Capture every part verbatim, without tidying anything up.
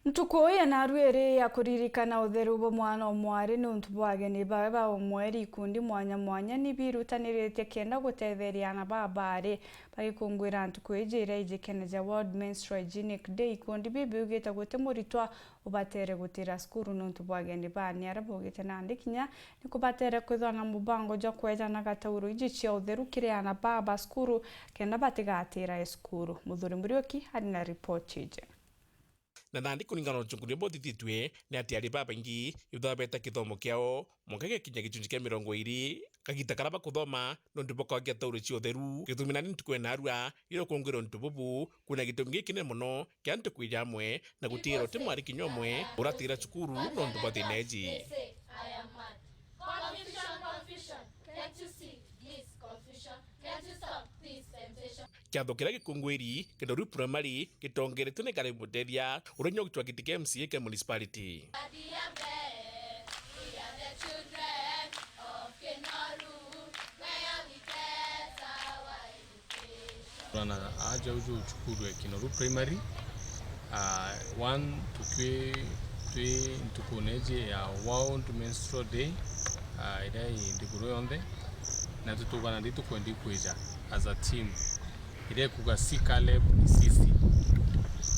Ntuku ya narua iri ya kuririkana utheru bwa mwana o mwari niuntu bwa ageni bawe ba o mweri, ikundi mwanya mwanya ni birutaniritie kenda gutetheria ana babari. Bagikunguira ntuku iji iria ijikenagia World Menstrual Hygienic Day, ikundi biu biugite guti muritwa ubatere gutira cukuru niuntu bwa ageni bani, aria baugite nandi kinya ni kubatere kwithwa na mubango jwa kwejana gatauro iji cia utheru kiri ana baa ba cukuru, kenda batigatira cukuru. Muthuri Muriuki ari na ripoti iji. Na nandi kuringana na uchunguria buthithitue, ni ati aari babaingi ibabeta kithomo kiao mwanka gikinya gicunji kia mirongo iiri, kagita karia bakuthoma nontu bwa kwagia tauro cia utheru. Gitumi nandi ntuku ya narua iri ukungwira untu bubu, kwina gitumi gikinene mono kia antu kwija amwe na gutiira uti mwari kinya umwe uratira cukuru nontu bwa thina iji. Confusion, confusion. Can't you see this confusion? Can't you stop this temptation? Kiatho kiria gikungwiri Kinoru Primary gitongeretwe ni Gary Muteria, uria nyo gitwa giti kia M C A kia municipality. We are the children of Kinoru, where we get our education. Twana aja uju cukuru ya Kinoru Primary. Ah, one, tukwi twi ntukune iji ya World Menstrual Day, ah, iria i nthiguru yonthe, na tutugana ndi tukwendi kwija as a team, iria ikuga C Caleb ni sisi,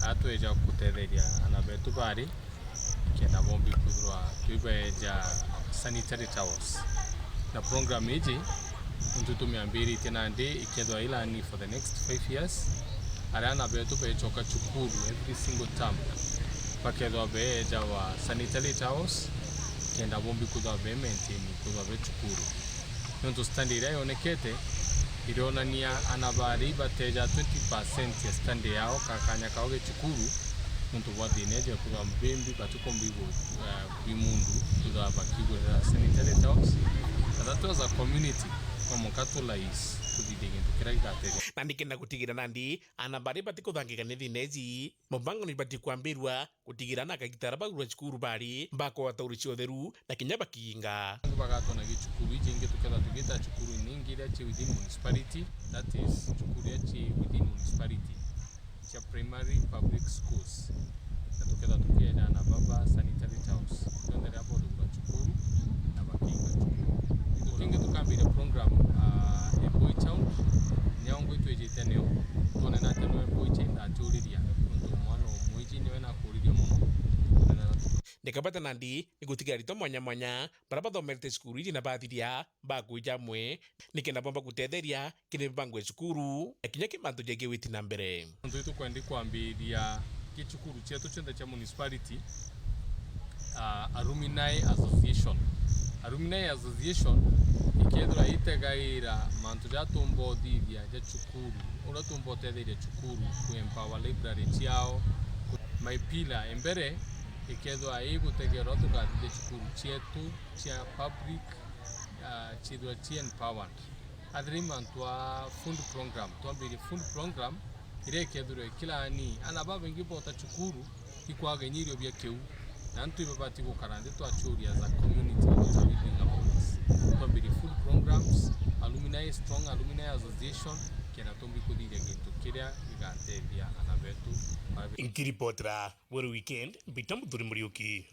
atweja kutetheria ana betu bari kenda bombi kwithirwa twibeeja sanitary towels. Na program iji, untu tumiambiritie nandi, ikethirwa ilani for the next five years, aria ana betu becoka cukuru every single term, bakethirwa beejawa sanitary towels, kenda bombi kwithirwa be maintain kwithirwa be cukuru. Nontu study iria yonekete irionania ana bari ibateja twenty percent ya study yao ka kanya kao ge cukuru, nontu bwa thina iji ya kwithirwa mbimbi batikombi gu-, eh, kwi mundu, twithirwa bakigurira sanitary towels. Na that was a community, no mwanka tulais tuthithie gintu kiria gigateja. Nandi kenda gutigira nandi ana bari batikuthangika ni thina iji, mubango ni bati kwambirwa gutigira na kagita aria bagurwa cukuru bari bakwa tauro cia utheru na kinya bakiinga. Antu bagatwa na gicukuru iji ingi tukethirwa tugita cukuru iria ingi iria ci within municipality, that is, cukuru iria ci within municipality cia primary public schools, na tukethirwa tukieja na baba sanitary towels. Kionthe riria bothugurwa cukuru na bakiinga cukuru. Gintu kingi tukambiria program, ah, ya boy child, niyo ngwi twijite niyo, twone na atia niwe boy child aturiria, nontu mwana umwe iji niwe nakuriria mono. Ndikabata nandi ni gutigira aritwa mwanya mwanya baria bathomerete cukuru iji na bathiria bakwija amwe, nikenda bomba gutetheria kiri mibango ya cukuru na kinya ki mantu jengi witi na mbere. Nontu itukwendi kwambiria ki cukuru cietu cionthe cia municipality, ah, Alumni Association. Alumni Association ikethirwa itegaira mantu jatumba uthithia ja cukuru, uria tumba utetheria cukuru ku empower library ciao. My pillar e mbere ikethirwa igutegeera uria tukathithia cukuru cietu cia public, ah, ciithirwa ci empowered. Athiri mantu a food program, twambirie food program iria ikethirwa ikilani ana babaingi bota cukuru ikwaga inya irio bia kiu, na antu ibabati gukara nthi twacuria as a community what are we doing about this. Twambirie food programs, alumni, strong alumni association, kenda tumbi kuthithia gintu kiria gigatethia ana betu. Nkiripotera Weru Weekend, mbita Muthuri Muriuki.